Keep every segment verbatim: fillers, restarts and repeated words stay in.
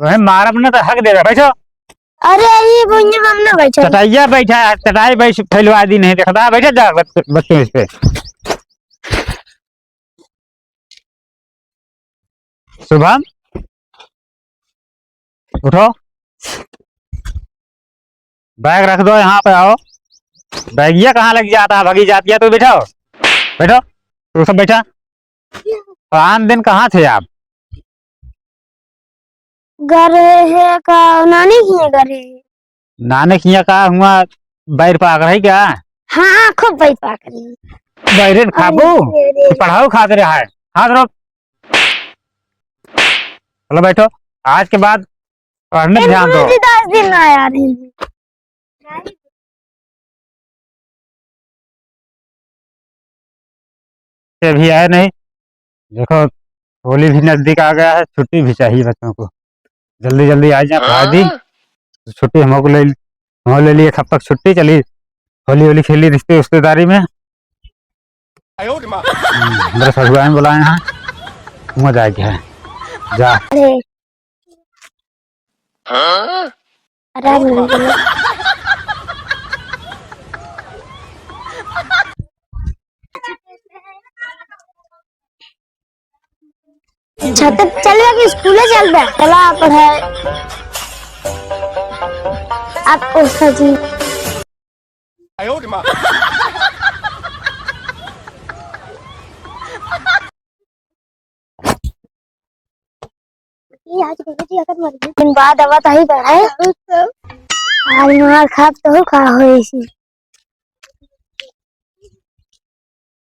तुम्हें मारब ना तो हक देगा, बैठो। अरे, ये भुइयां हम ना बैठे। चटाइया बैठा है, चटाई बैठ फैलवा दी नहीं देखता, बैठे जा बच-, बच्चों इस पे। शुभम, उठो, बैग रख दो यहाँ पे, आओ। बैगिया कहाँ लग जाता है, भगी जाती है, तू बैठो, बैठो, तू सब बैठा। पाँच दिन कहाँ थे आप? घर है का, नानी के यहाँ घर है। नानी के यहाँ का हुआ, बैर पाक रही क्या? हाँ, खूब बैर पाक रही। बैरे न खाबू? अरे, अरे। तो पढ़ाओ खातिर है। हाथ रोक। चलो बैठो, आज के बाद पढ़ने ए, ध्यान दो। गुरुजी, दस दिन ना आया रही। से भी आए नहीं। देखो, होली भी नजदीक आ गया है, छुट्टी भी चाहिए बच्चों को। जल्दी जल्दी आ जाए, पढ़ा दी। हाँ? तो छुट्टी हमको ले, हम ले लिए, कब तक छुट्टी चली, होली होली खेली रिश्ते रिश्तेदारी में। आयो रे माँ। हम्म, मेरे ससुराल में बुलाए हैं, मजा आ गया है। जा। अरे। हाँ? अरे, मिल गया। छत पे चल बे कि स्कूले चल बे? चला पढ़ाई। आप उसका जी। ये आज गुरुजी अगर मर गए। दिन बाद आवत ही पढ़ाई। आज मार खाब तो का होई सी।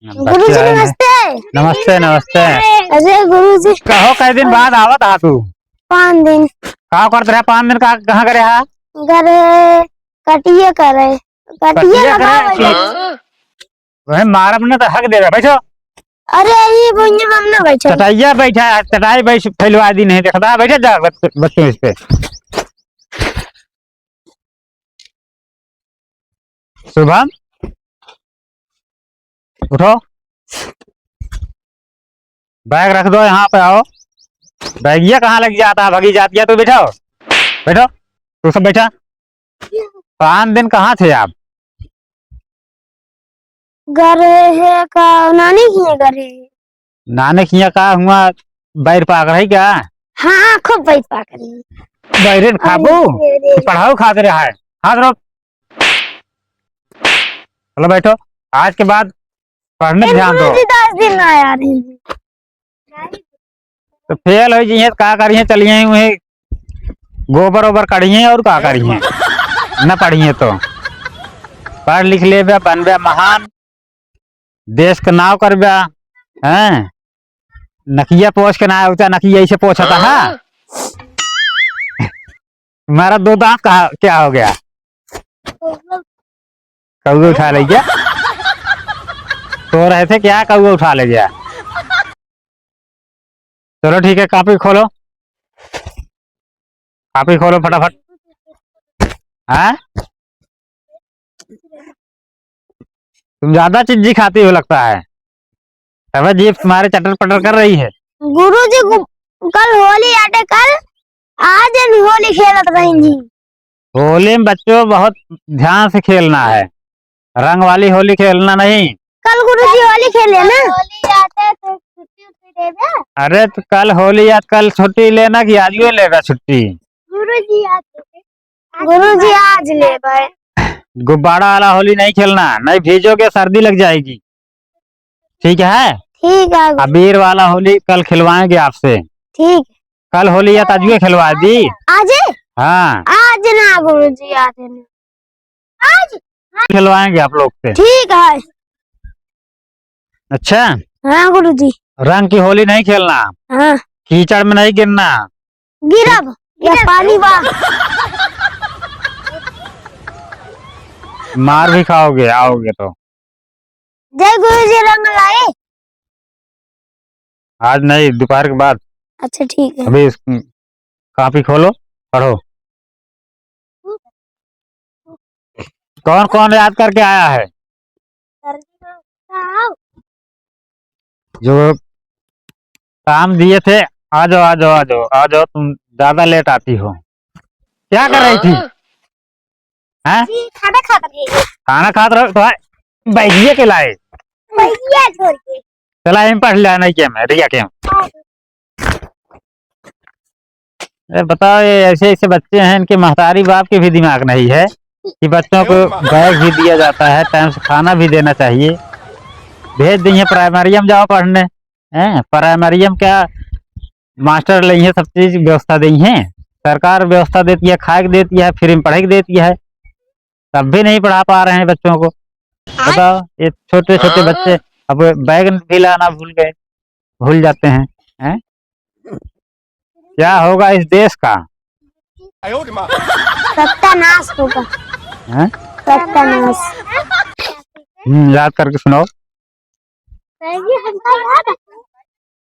गुरुजी, बच्चे आए हैं। नमस्ते। नमस्ते, नमस्ते। अरे गुरुजी। कहो, कई दिन बाद आवत हा तू? पाँच दिन। का करत रहे पाँच दिन का, कहाँ करे हा? घरे कटिया करे। कटिया कटिया करे? लगावे। वही मारब ना तो हक देगा, बैठो। अरे, ये भुइयां हम ना बैठे। चटाइया बैठा है, चटाई बैठ फैलवा दी नहीं देखता, बैठे जा बच-, बच्चों इस पे। शुभम, उठो, बैग रख दो यहाँ पे, आओ। बैगिया कहाँ लग जाता है, भगी जाती है, तू बैठो, बैठो, तू सब बैठा। पाँच दिन कहाँ थे आप? घर है का, नानी के यहाँ घर है। नानी के यहाँ का हुआ, बैर पाक रही क्या? हाँ, खूब बैर पाक रही। बैरे न खाबू? अरे, अरे। तो पढ़ाओ खातिर है। हाथ रोक। चलो बैठो, आज के बाद पढ़ने पे ध्यान दो। गुरुजी, दस दिन ना आया रही। तो फेल हो जाइए, तो का करिए, चलिए वही गोबर ओबर कढ़िए और का करिए, न पढ़िए तो। पढ़ लिख लेबे, बनबे महान, देश के नाव करबे, हैं? नकिया पोछ के ना होता, नकिया ऐसे पोछता है। हाँ? तुम्हारा दो दांत कहाँ, क्या हो गया? कौआ उठा ले गया। सो रहे थे क्या, कौआ उठा ले गया। चलो ठीक है, कॉपी खोलो, कॉपी खोलो फटाफट। हाँ, तुम ज्यादा चीजी खाती हो लगता है, तबे जीभ तुम्हारे चटर पटर कर रही है। गुरुजी, गु-, कल होली आटे, कल आज हम होली खेलत रही जी। होली में बच्चों बहुत ध्यान से खेलना है, रंग वाली होली खेलना नहीं। कल गुरुजी होली खेले ना। होली आटे तो छुट्टी उट्टी दे दे। अरे तो कल होली या कल छुट्टी लेना कि आजुए लेगा छुट्टी? गुरुजी आज लेबे। गुरुजी आज लेबे। गुब्बारा वाला होली नहीं खेलना, नहीं भीजोगे सर्दी लग जाएगी। ठीक है? ठीक है। अबीर वाला होली कल खिलवाएंगे आपसे। ठीक। कल होली या तो आजुए खिलवा दी। आज? हाँ। आज ना गुरुजी, आज ना। आज? खिलवाएंगे आप लोग से। ठीक है। अच्छा? हाँ गुरुजी। रंग की होली नहीं खेलना। हाँ। कीचड़ में नहीं गिरना। गिरब, या पानी बा। मार भी खाओगे, आओगे तो। जय गुरुजी, रंग लाई। आज नहीं, दोपहर के बाद। अच्छा, ठीक है। अभी इस, कॉपी खोलो, पढ़ो। कौन कौन याद करके आया है? जो काम दिए थे, आ जाओ, आ जाओ, आ जाओ, आ जाओ, तुम ज्यादा लेट आती हो। क्या कर रही थी? हाँ? हैं? जी, खाना खात रही। खाना खात रहो तो है, बैगिया के लाए। बैगिया छोड़ के। चला, हम पढ़ लिया नहीं के में, रिया के में। हाँ। अरे बताओ, ये ऐसे ऐसे बच्चे हैं, इनके महतारी बाप के भी दिमाग नहीं है कि बच्चों को बैग भी दिया जाता है, टाइम से खाना भी देना चाहिए। भेज दी है प्राइमरियम जाओ पढ़ने, हैं? प्राइमरियम क्या, मास्टर ले हैं, सब चीज व्यवस्था दी है, सरकार व्यवस्था देती है, खाए के देती है, फ्री में पढ़े के देती है, तब भी नहीं पढ़ा पा रहे हैं बच्चों को। बताओ, ये छोटे छोटे बच्चे अब बैग भी लाना भूल गए, भूल जाते हैं, हैं? क्या होगा इस देश का? सत्यानाश होगा। हैं? सत्यानाश। हम्म, याद करके सुनाओ।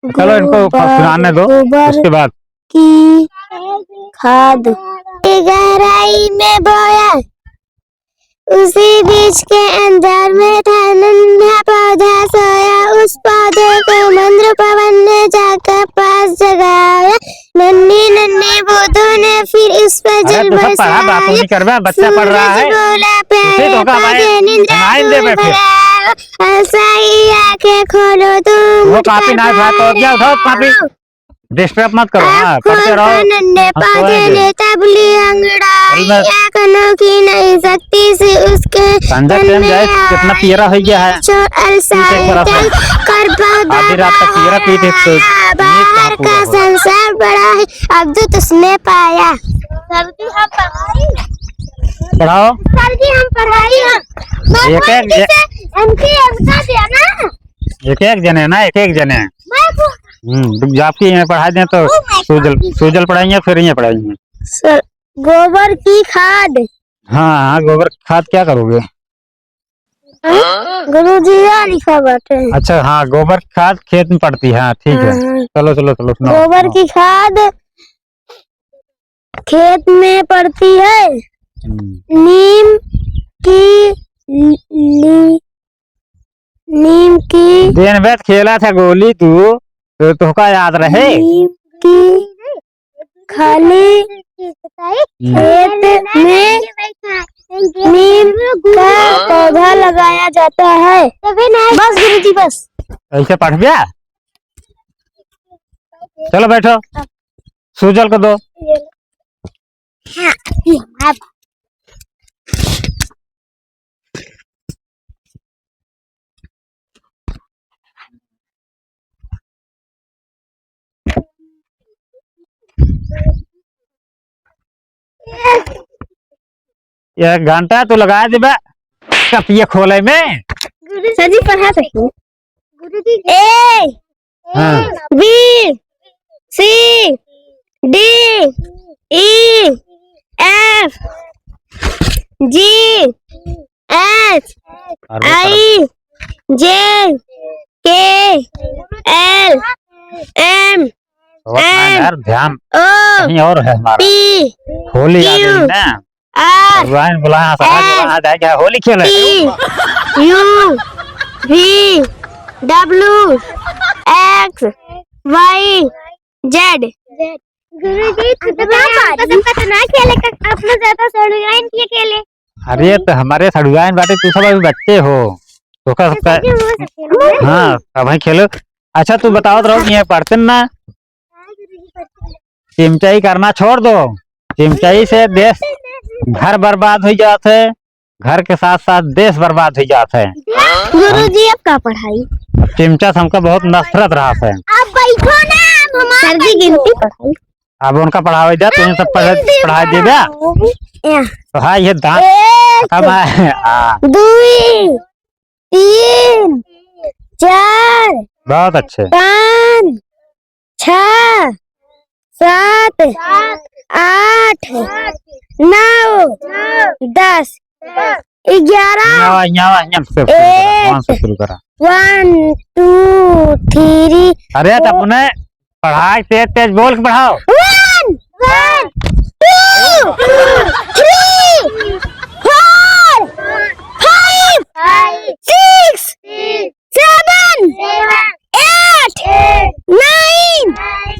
चलो, इनको गोबर, सुनाने दो, गोबर उसके बाद। की खाद। गहराई में बोया, उसी बीज के अंदर में था नन्हा पौधा सोया। उस पौधे को मंद्र पवन ने जाकर पास जगाया। नन्ही नन्ही बूंदों ने फिर उस पर अरे, जल तो सब पढ़ा, बातों बरसाया। नहीं करबे, बच्चा पढ़ रहा सूरज है। बोला, उसे प्यारे धोखा भाई, पौधे निंद्रा सुनाई दे क्यों बे फिर। भरा हो? ऐसा ही आंखें खोलो तुम, वो कॉपी ना उठा, तो क्या उठाओ कॉपी? डिस्टर्ब मत करो, हाँ, पढ़ते रहो। नन्हे पौधे ने तब ली अंगड़ाई, अनोखी नई शक्ति से उसके संजय प्रेम जैस कितना पियरा हो गया है। चोर अलसाई तन कर बहुत आधी रात तक पियरा पीते तो बाहर का संसार बड़ा है, अब जो तुझने पाया। सर जी, हम पढ़ाई। पढ़ाओ। सर जी, हम पढ़ाई। हम एक एक जे- एमके एमका दिया ना। एक एक जने ना, एक एक जने। मैं को- हम्म, जब आपकी यहाँ पढ़ा दें तो सूजल, सूजल पढ़ाएंगे, फिर यहाँ पढ़ाएंगे। सर, गोबर की खाद। हाँ, हाँ, गोबर खाद क्या करोगे? हाँ? गुरुजी, यहाँ लिखा बाटे। अच्छा, हाँ, गोबर खाद खेत में पड़ती है, हाँ, ठीक है। हाँ, हाँ। चलो, चलो, चलो, सुनाओ, गोबर सुनाओ। की खाद खेत में पड़ती है। हम्म। नीम की, नी-, नीम की। दिन भर खेला था गोली तू, तो तोहका याद रहे? नीम की खाली हम्म। खेत में नीम का पौधा लगाया जाता है। बस गुरुजी, बस। ऐसे पढ़ गया? चलो बैठो, सूजल को दो। एक घंटा तो लगा देबे कपिया खोले में। सर जी, पढ़ा सकते हैं। गुरुजी, A, हाँ। B, C, D, E, F, G, H, और वो I, J, K, L, M, और ना N, यार, ध्यान O, कहीं और है हमारा। P, होली आ गई Q, ना। R, सगुआइन बोला, हाँ, सगुआइन बोला, S, हाँ, जाए, जाए, होली खेले। T, U, V, W, X, Y, Z। गुरुजी, तू तो बता, हमको सबका तो ना खेले का, अपना ज्यादा सड़ुआइन के खेले। अरे, तो हमारे सड़ुआइन बाटे, तू सब अभी बच्चे हो, तो का तो सबका, सच्ची हो सकते हैं ना। हाँ, अब वहीं खेलो। अच्छा, तू बताओ तो रहो, ये पढ़ते ना। चिमचाई करना छोड़ दो, चिमचाई से देश, घर बर्बाद हो जात है, घर के साथ साथ देश बर्बाद हो जात है। गुरुजी, अब का पढ़ाई? अब चिमचा से हमका बहुत नफरत रहा है। अब बैठो ना, हम हमार सर जी बैठो। गिनती पढ़ाई। अब उनका पढ़ावे जा, तुम सब पढ़-, हिंदी पढ़ाई दे जा। पढ़ाओ। या। तो हाँ, ये दांत एक, खत्म है। हाँ। दुई, तीन, चार, बहुत अच्छे। पाँच, छः, सात, आठ, नौ, दस, ग्यारह, यहाँ, यहाँ, यहाँ से शुरू करा, एक, वहाँ से शुरू करा। One, two, three, अरे, तो four। अपने पढ़ाई तेज तेज बोल के पढ़ाओ। One, one, two, three, four, five, six, seven, eight, nine,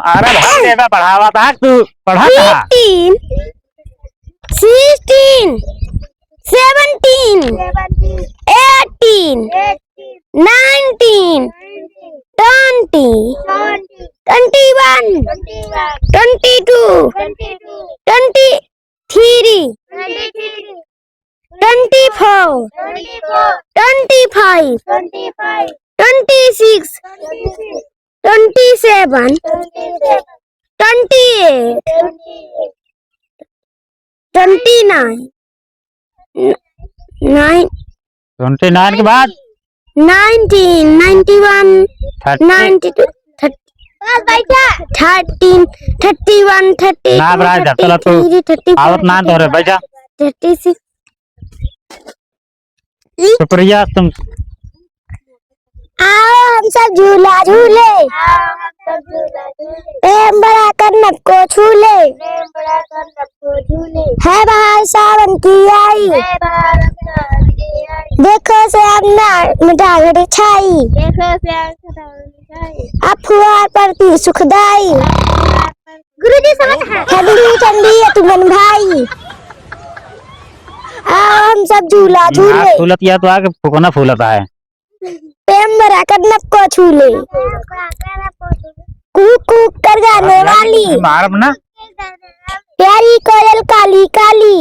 अरे भाई, एमे पढ़ावा था तू, पढ़ा था। Fifteen, sixteen, seventeen, eighteen, nineteen, twenty, twenty-one, twenty-two, twenty-three, twenty-four, twenty-five, twenty-six, twenty-seven, twenty-eight, twenty-nine, nine, twenty-nine के बाद nineteen, ninety-one, thirty, ninety-two, thirty, बस बैठा। Thirteen, thirty-one, thirty-two, ना, बराज, चला तू। Thirty-three, thirty-four, आवत ना तो रे, बैठा। Thirty-six। शुक्रिया तुम। आओ हम सब झूला झूले। आओ हम सब झूला झूले। प्रेम भरा कनक को छू ले। प्रेम भरा कनक को छू ले। है बहार सावन की आई। है बहार सावन की आई। देखो श्याम नाग में डागड़ी छाई। देखो श्याम नाग में डागड़ी छाई। अब फुहार पड़ती सुखदाई। अब फुहार पड़ती गुरुजी समझ है। ठंडी ठंडी ये तुमन भाई। आओ हम सब झूला झूले। नाक फूलत या तो आके फुकना फूलत है। प्रेम भरा कनक को छू ले। कूक कूक कर गाने वाली। मारब ना। प्यारी कोयल काली काली।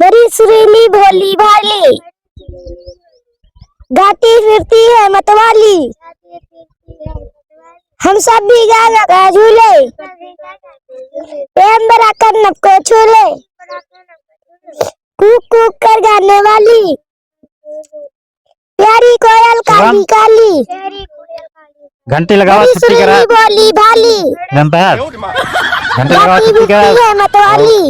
बड़ी सुरीली भोली भाली। गाती फिरती है मतवाली। हम सब भी गाना गा झूले। प्रेम भरा कनक को छू ले। कूक कूक कर गाने वाली। प्यारी कोयल काली काली। घंटी लगावा, बड़ी छुट्टी करा। सुरीली भोली भाली। जनता है। घंटी लगावा, छुट्टी करा। है मतवाली।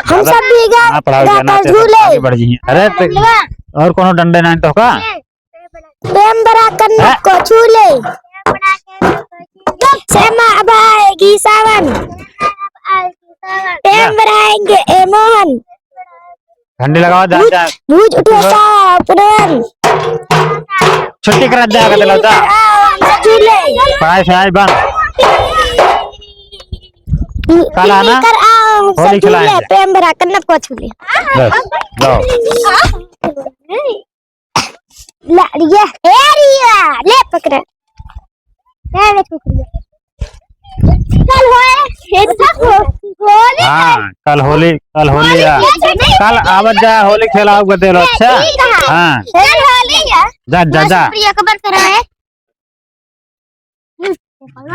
हम सब भी गा-, हाँ, पढ़ाओ, गाकर झूले। आगे बढ़ जाइए। अरे, तो और कोनो डंडे नाइन तो का? प्रेम भरा कनक को छू ले। श्यामा अब आएगी सावन। प्रेम भराएंगे ए मोहन। घंटी लगावा, जा, भूज, जा। भूज उठे सा पुरन। छुट्टी करा, जा, कर देला, जा। पढ़ाई से आई बंद। कल आना, होली खेलाएंगे। प्रेम भरा कनक को छू ले। बस, जाओ। ला, ये, ए रिया, ले पकड़ा। ले, ले पकड़ा। कल होए, ये तो हो, होली हाँ, कल होली, कल होली है। कल आवत जा, होली खेलाओ के देलो, अच्छा? हाँ। कल होली है। जा, जा, जा। प्रिया को बंद करा है।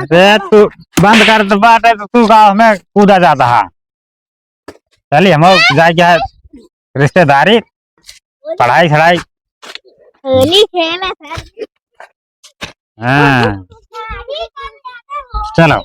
अरे, तू बंद कर दे बात है, तो तू गाँव में कूदा जाता है। चली, हम लोग जाए क्या है, रिश्तेदारी, पढ़ाई, छढ़ाई। होली खेला सर। हाँ। चलो।